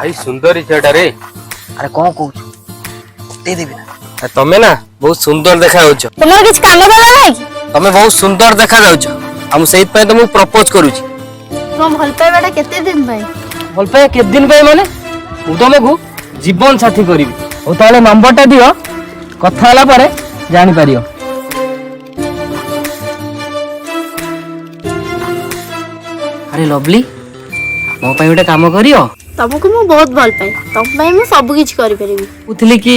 ଭାଇ, ସୁନ୍ଦରୀ ଝିଅଟା ରେ। ଆରେ, କଣ କହୁଛୁ? ଦେଇଦେବି ନା? ତମେ ନା ବହୁତ ସୁନ୍ଦର ଦେଖା ଯାଉଛ। ତୁମର କିଛି କାମ ଧନ୍ଦା ନାହିଁ କି? ତମେ ବହୁତ ସୁନ୍ଦର ଦେଖା ଯାଉଛ ଆଉ ମୁଁ ସେଇଥିପାଇଁ ତମକୁ ପ୍ରପୋଜ କରୁଛି। ତୁମ ଭଲ ପାଇବାଟା କେତେ ଦିନ ପାଇଁ? ଭଲ ପାଇବା କେତେ ଦିନ ପାଇଁ ମାନେ, ମୁଁ ତମକୁ ଜୀବନ ସାଥୀ କରିବି। ହଉ ତାହେଲେ ନମ୍ବରଟା ଦିଅ, କଥା ହେଲା ପରେ ଜାଣିପାରିବ। ଆରେ ଲଭଲି, ମୋ ପାଇଁ ଗୋଟେ କାମ କରିବ? ତମକୁ ମୁଁ ବହୁତ ଭଲ ପାଏ। ତମ ପାଇଁ ମୁଁ ସବୁ କିଛି କରିପାରିବି। କହୁଥିଲି କି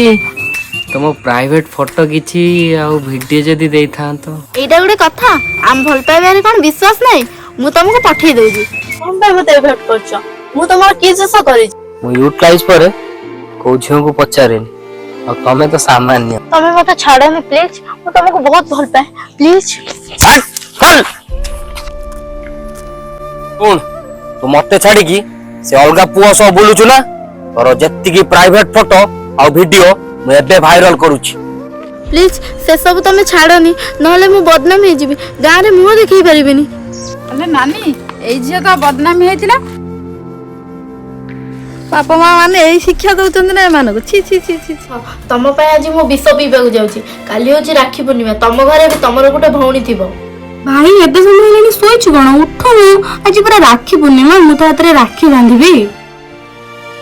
ତମ ପ୍ରାଇଭେଟ ଫଟୋ କିଛି ଆଉ ଭିଡିଓ ଯଦି ଦେଇଥାନ୍ତ। ଏଇଟା ଗୋଟେ କଥା? ଆମ ଭଲ ପାଇବାରେ କଣ ବିଶ୍ୱାସ ନାହିଁ? ମୁଁ ତମକୁ ପଠେଇ ଦଉଛି। କଣ ପାଇଁ ମତେ ଏଭଏଡ କରୁଛ? ମୁଁ ତମର କି ଦୋଷ କରିଛି? ମୁଁ ୟୁଟିଲାଇଜ ପରେ କୋଉ ଝିଅଙ୍କୁ ପଚାରେନି, ଆଉ ତମେ ତ ସାମାନ୍ୟ। ତମେ ମତେ ଛାଡନି ପ୍ଲିଜ। ମୁଁ ତମକୁ ବହୁତ ଭଲ ପାଏ, ପ୍ଲିଜ। ଛାଡ। ଶୁଣ, ତୁ ମତେ ଛାଡିକି ସେ ଅଲଗା ପୁଅ ସହ ବୁଲୁଛୁ ନା? ତୋର ଯେତିକି ପ୍ରାଇଭେଟ ଫଟୋ ଆଉ ଭିଡିଓ ମୁଁ ଏବେ ଭାଇରାଲ କରୁଛି। ପ୍ଲିଜ, ସେସବୁ ତମେ ଛାଡନି, ନହେଲେ ମୁଁ ବଦନାମ ହେଇଯିବି। ଗାଁରେ ମୁହଁ ଦେଖେଇ ପାରିବିନି। ଆଲେ ନାନୀ, ଏଇ ଝିଅ ତ ବଦନାମୀ ହେଇଥିଲା। ବାପା ମା ମାନେ ଏଇ ଶିକ୍ଷା ଦଉଛନ୍ତି ନା ଏମାନଙ୍କୁ? ଛି ଛି ଛି ଛି। ତମ ପାଇଁ ଆଜି ମୁଁ ବିଷ ପିଇବାକୁ ଯାଉଛି। କାଲି ହଉଛି ରାକ୍ଷୀ ପୂର୍ଣ୍ଣିମା। ତମ ଘରେ ବି ତମର ଗୋଟେ ଭଉଣୀ ଥିବ। ଭାଇ, ଏତେ ସମୟ ହେଲାଣି ଶୋଇଛୁ କଣ? ଉଠୁନୁ, ଆଜି ପୁରା ରାକ୍ଷୀ ପୂର୍ଣ୍ଣିମା। ମୁଁ ତ ହାତରେ ରାକ୍ଷୀ ବାନ୍ଧିବି।